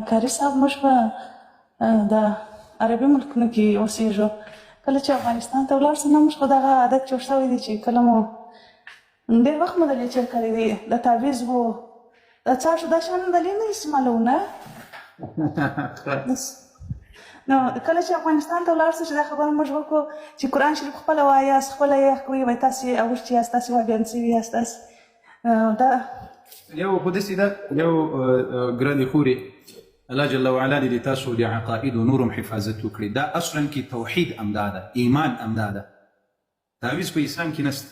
قاري صاحب، موږ په د عربي ملکونو کې اوسېږو. کله چې افغانستان ته ولاړ شو، نو موږ خو دغه عادت جوړ شوی دی چې کله مو ډېر وخت مو د لیچر کړی دی، د تعویذ وو، د څاښو دا شیان د لې نه استعمالوو نه. نو کله چې افغانستان ته ولاړ شو، چې دا خبره موږ وکړو چې قرآن شریف خپله وایاست، خپله یې کوي، وایي تاسې اوښتي یاست، تاسې وهابیان شوي یاست، تاسې دا یو خو داسې ده. یو ګرانې خورې، الله جل وعلا دې د تاسو د عقایدو نور هم حفاظت وکړي. دا اصلا کې توحید امدا ده، ایمان امدا ده، تعویذ په اسلام کې نشته.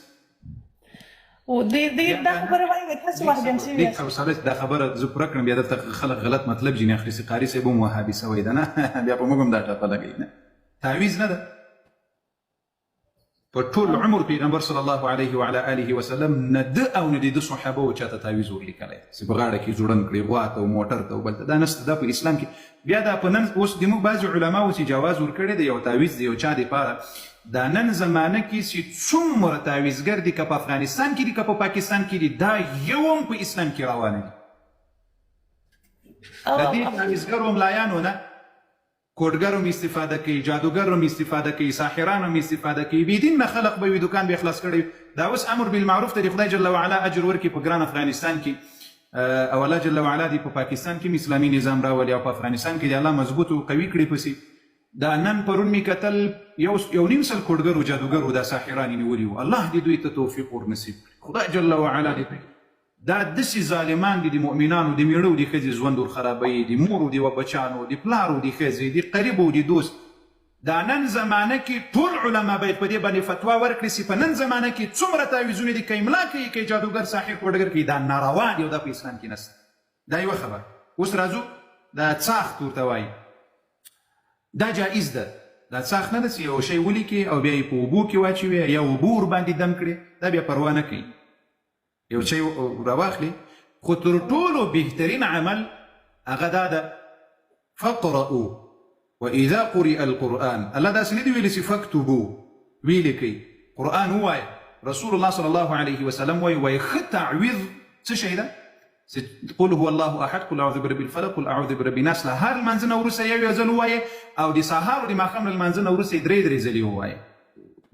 او دې دا خبره وایي، تاسو وهابیان شوي یاست. حوصله، دا خبره زه پوره کړم، بیا دلته خلک غلط مطلب ځینې اخلي چې قاري صاحب هم وهابي سوی ده، نه بیا په موږ هم دا ټاپه لګوي. نه، تعویذ نه ده. په ټول عمر پیغمبر صلی الله علیه وعلى آله وسلم نه ده او نه د ده صحابه و چاته تعویذ ورلیکلی چې په غاړه کې ځوړند کړي، غوا ته او موټر ته او بل ته، دا نشته دا په اسلام کې. بیا دا په نن اوس د موږ بعضې علماوو چې جواز ورکړی دی یو تعویذ د یو چا دپاره، دا نن زمانه کې چې څومره تعویذګر دي، که په افغانستان کې دي که په پاکستان کې دي، دا یو هم په اسلام کې روا نه دي. د دې تعویذګرو ملایانو نه کوډګر هم استفاده کوي، جادوګر هم استفاده کوي، ساحران هم استفاده کوي، بې دین نه خلق به وي، دوکان به یې خلاص کړی. دا اوس امر بالمعروف ته دې خدای جل وعلا اجر ورکړي په ګران افغانستان کې، او الله جل وعلا دې په پاکستان کې هم اسلامي نظام راولي، او په افغانستان کې دې الله مضبوط او قوي کړي پسې. دا نن پرون مې کتل، یو نیم سل کوډګرو جادوګرو دا ساحران یې نیولي وو. الله دې دوی ته توفیق ورنصیب کړي، خدای جل وعلا دې دوی دا دسې ظالمان دي، د مؤمنانو د مېړه او د ښځې ژوند ور خرابوي، د مور او د بچانو، د پلار او د ښځې، د قریب او د دوست. دا نن زمانه کې ټول علما باید په دې باندې فتوا ورکړي چې په نن زمانه کې څومره تعویذونه دي، که یې ملا کوي، که یې جادوګر، ساحر، کوډګر کوي، دا ناروا دي او دا په اسلام کې نشته. دا یوه خبره. اوس راځو دا څاښت ورته وایي، دا جایز ده. دا څاښت نه ده چې یو شی ولیکې او بیا یې په اوبو کې واچوې یا اوبو ورباندې دم کړې، دا بیا پروا نه کوي، یو شی راواخلي. خو تر ټولو بهترین عمل هغه دا ده، فقرأو واذا قرئ القرآن. الله داسې نه دي ویلي چې فاکتبو، ویلیکئ، قرآن ووایه. رسول الله صلی الله علیه وسلم وایي، وایي ښه تعویذ څه شی ده؟ چې قل هو الله احد، قل اعوذ برب الفلق، قل اعوذ برب الناس، له هر لمانځه نه وروسته یو یو ځل ووایه، او د سهار او د ماښام له لمانځه نه وروسته یې درې درې ځلې ووایه.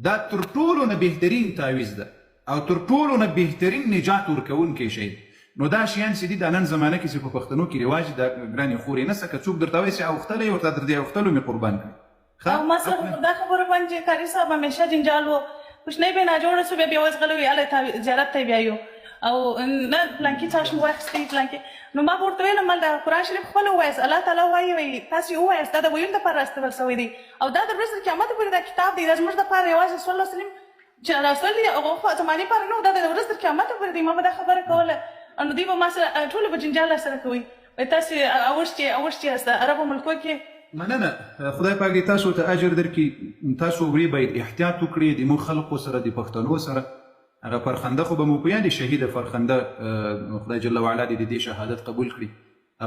دا تر ټولو نه بهترین تعویذ ده او تر ټولو نه بهترین نجات ورکوونکی شی دی. نو دا شیان چې دي، دا نن زمانه کې چې په پښتنو کې رواج دا ګرانې خورې نه څه، که څوک درته وایي چې اوښتلی ورته تر دې اوښتلو مې قربان کړي. ښه او ما سره خو دا خبره باندې قاري صاحب همیشه جنجال و، کوچنی به ناجوړه شو، بیا بیا وځغلوي، هله تا زیارت ته بیایو، او نه پلانکي څاښت مو واخیستی پلانکي. نو ما به ورته ویل، مال دا قرآن شریف خپله ووایاست، الله تعالی وایي، وایي تاسې ووایاست، دا د ویلو دپاره راستول شوی دی، او دا د ورځې تر قیامته پورې دا کتاب دی، دا زموږ دپاره یوازې صلی الله علیه وسلم چې راستول دی هغه خو زمانې پاره نه، دا د ورځې تر قیامته پورې دی. ما به دا خبره کوله، نو دوی به ما سره ټولو به جنجال راسره کوي، وایي تاسې اوښتي اوښتي یاست عربو ملکو کې. مننه، خدای پاک دې تاسو ته اجر درکړي. تاسو ورې باید احتیاط وکړي د موږ خلقو سره، د پښتنو سره. هغه فرخنده خو به مو په یاد، شهیده فرخنده، خدای جل وعلا دې د دې شهادت قبول کړي.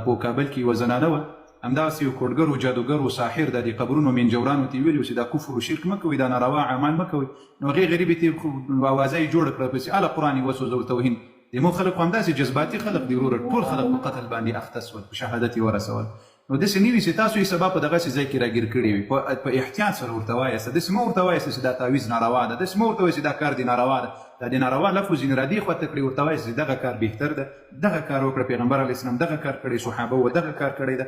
په کابل کې یوه زنانه وه، همداسې یو کوډګر و جادوګر و ساحر د دې قبرونو منجورانو ته ویلي و چې دا کفر و شرک مه کوئ، دا ناروا اعمال مه کوئ. نو هغې غریبې ته اوازه یې جوړه کړه پسې اله قرآن یې وسوځول، توهین. د موږ خلک خو همداسې جذباتي خلک دي وروره، ټول خلک په قتل باندې اخته سول، په شهادت یې ورسول. نو داسې نه وي چې تاسو یې سبا په دغسې ځای کې راګیر کړي وي. په احتیاط سره ورته وایاست، داسې مه ورته وایاست چې دا تعویذ ناروا ده، داسې مه ورته وایاست چې دا کار دې ناروا ده، دا د ناروا لفظ ځینې را دې خواته کړي، ورته وایاست چې دغه کار بهتر ده، دغه کار وکړه، پیغمبر علیه السلام دغه کار کړی، صحابه و دغه کار کړی ده،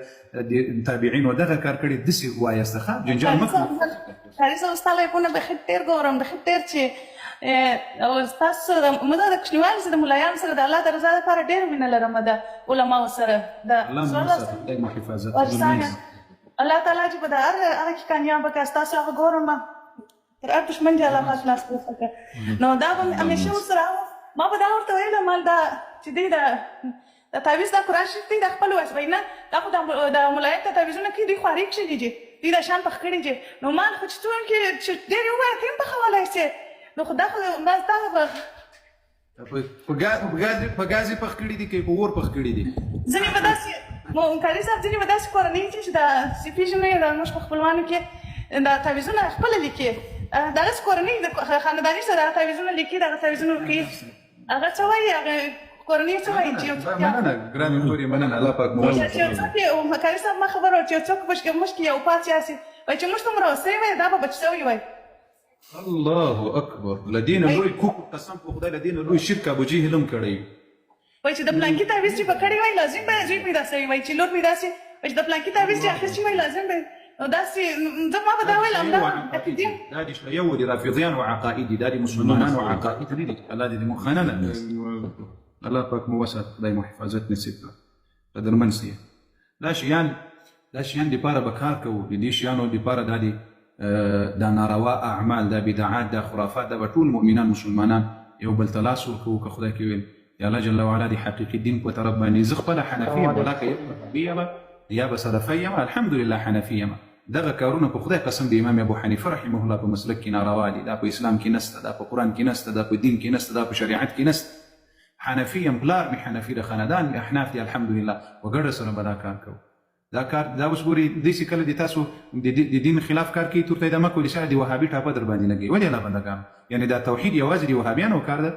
د تابعینو دغه کار کړی، داسې وایاست. ښه جنجال مه کوئ. قاري صاحب، ستا لایفونه بیخي ډېر ګورم، بیخي ډېر چې او ستاسو سره مزه د کوچنیوالي سره د ملایانو سره د الله د رضا لپاره ډېره مینه لرم، د علماو سره د الله مو وساته، خدای مو حفاظت. الله تعالی چې په د هر هغه کې کامیاب کړه. ستاسو هغه ګورم، تر هر دښمن دې الله پاک لاس پورته کړه. نو دا به مې همیشه ورسره، ما به دا ورته ویل، مال دا چې دی دا د تعویذ دا قرآن شریف دی، دا خپل وایس، وایي نه دا خو د ملایان ته تعویذونه کوي، دوی خواري کښلي دي، دوی دا شان پخ کړي دي. نو مال خو چې څوک چې ډېر یې ووایه ته هم پخولی شې، نو خو دا خو ما دا په ګاز یې پخ کړي دي که په اور پخ کړي دي؟ ځینې به داسې قاري صاحب، ځینې به داسې کورنۍ دي چې دا چې پېژنې دا موږ په خپلوانو کې دا تعویذونه خپله لیکي، دغسې کورنۍ د خانداني سره دغه تعویذونه لیکي، دغه تعویذونه ورکوي. هغه څه وایي، هغه کورنۍ څه وایي چې یو څوک مننه ګرانې خورې، مننه، الله پاک مو چې یو څوک یې قاري صاحب ما خبر چې یو څوک مشکې یو پاس یاسي، وایي چې موږ ته مروسوي وای، دا به بچ شوی وای. الله اکبر، لدین لوی کوکو، قسم په خدای لدین لوی شرک ابو جهل هم کړی. وایي چې د پلانکي تعویذ چې په کړی وای، لازم به زوی پیدا شوی وای، چې لور پیدا شي. وایي چې د پلانکي تعویذ چې اخیستی وای، لازم به. نو داسې زه ما به دا ویل، همدا عقیدې دا د شیعو د رافضیانو عقاید دي، دا د مسلمانانو عقاید نه دي. الله دې موږ، مننه، الله پاک مو وساته، خدای مو حفاظت نصیب کړه. قدرمن سي، دا شیان دپاره به کار کوو، د دې شیانو دپاره دا دي دا ناروا اعمال، دا بدعات، دا خرافات، دا به ټول مؤمنان مسلمانان یو بل ته لاس ورکوو. که خدای کې ویل د الله جل وعلا د حقیقي دین په طرف باندې، زه خپله حنفي یم، ولاکه یو وهابي یم یا به سلفي یم، الحمدلله حنفي یم. دغه کارونه په خدای قسم د امام ابو حنیفه رحمه الله په مسلک کې ناروا دي. دا په اسلام کې نسته، دا په قرآن کې نسته، دا په دین کې نسته، دا په شریعت کې نسته. حنفي یم، پلار مې حنفي د خاندان مې احناف دي، الحمدلله. وګړه سره به دا کار کوو. دا کار دا اوس ګوري داسې کله د تاسو د دین خلاف کار کوي، تورته یې دمه کوي، سره د وهابي ټاپه در باندې لګوي. ولې الله بندګانو؟ یعنې دا توحید یوازې د وهابیانو کار ده؟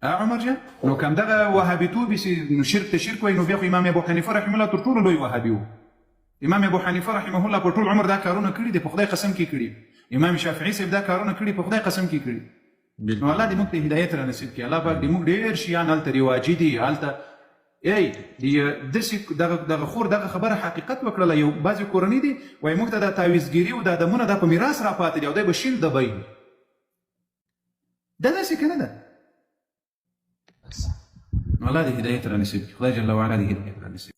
عمر جان، نو کوم دغه وهابیتوب چې نو شرک ته شرک وایي، نو بیا خو امام ابو حنیفه رحمه الله تر ټولو لوی وهابي و. امام ابو حنیفه رحمه الله په ټول عمر دا کارونه کړي دي، په خدای قسم کې کړي. امام شافعي صاحب دا کارونه کړي، په خدای قسم کې کړي. نو الله دې موږ ته هدایت را نصیب کړي. الله پاک دې موږ ډېر شیان هلته رواجي دي هلته. ای داسې دغه خور دغه خبره حقیقت وکړله. یو بعضې کورنۍ دي وایي موږ ته دا تعویذګیري او دا دمونه دا په میراث را پاتې دي، او دی به شین دبی دا داسې که نه ده؟ نو الله دې هدایت را نصیب کړي، خدای جل وعلا دې هدایت را نصیب.